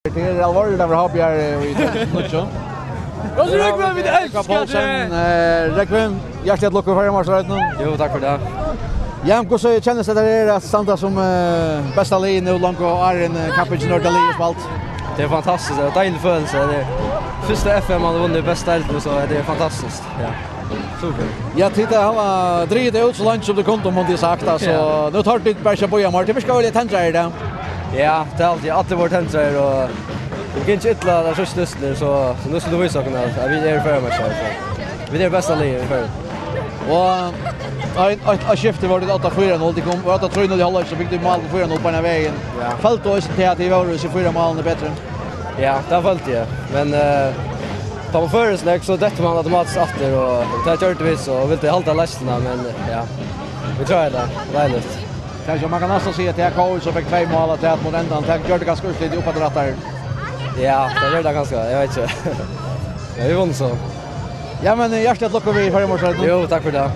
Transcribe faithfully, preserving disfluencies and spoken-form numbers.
Tað er alvorligt at vera H B R í tvey túsund og níggju. Hvussu er Rógvi? Vit elska Poulsen, teg! Eh, Rógvi, hjartaliga til lukku við Føroyameistaratitlinum. Jú, takk fyri tað. Ja, hvussu kennist tað at standa sum, eh, besta lið nú longu áðrenn, eh, kappingin er liðug og spæld? Tað er fantastiskt, tað er ein deilig følelse. Tað er fyrsta F M man hevur vunnið í bestu deildini, so tað er fantastiskt. Ja. Super. Ja, tit hava drigið tað út so leingi sum tit kundu, mundi eg sagt, altso. Ja. Nú tordu tit bara ikki at bíða meir. Tit virka øgiliga tendraðir í dag. Ja, tað er altíð, allir vóru tendraðir, og tað gekk illa tær síðstu dystirnar, so, so nú skulu vit vísa okkum at, at vit eru føroyameistarar, so. Vit eru besta liðið í Føroyum. Og eitt, eitt, eitt skifti vóru tit átta fýra null, tit komu átta trý null í hálvleik, so fingu tit mál til fýra null beinan vegin. Ja. Følti tú eisini tað at tit vóru hesi fýra málini betri? Ja, tað følti eg. Men, eh, tá man førir seg nógv, so dettur man automatiskt aftur, og tað gjørdu vit so, og vildu halda leiðsluna, men, ja, vit kláraðu tað, deiligt. Tað er so, man kann næstan siga, at tað er K U sum fekk tvey mál afturat móti endan, tað gjørdi kanska úrslitið upp aftur aftur. Ja, tað gjørdi tað kanska, eg veit ikki. Ja, vit vunnu so. Ja, men, eh, hjartaliga til lukku við Føroyameistaratitlinum. Jú, takk fyri tað.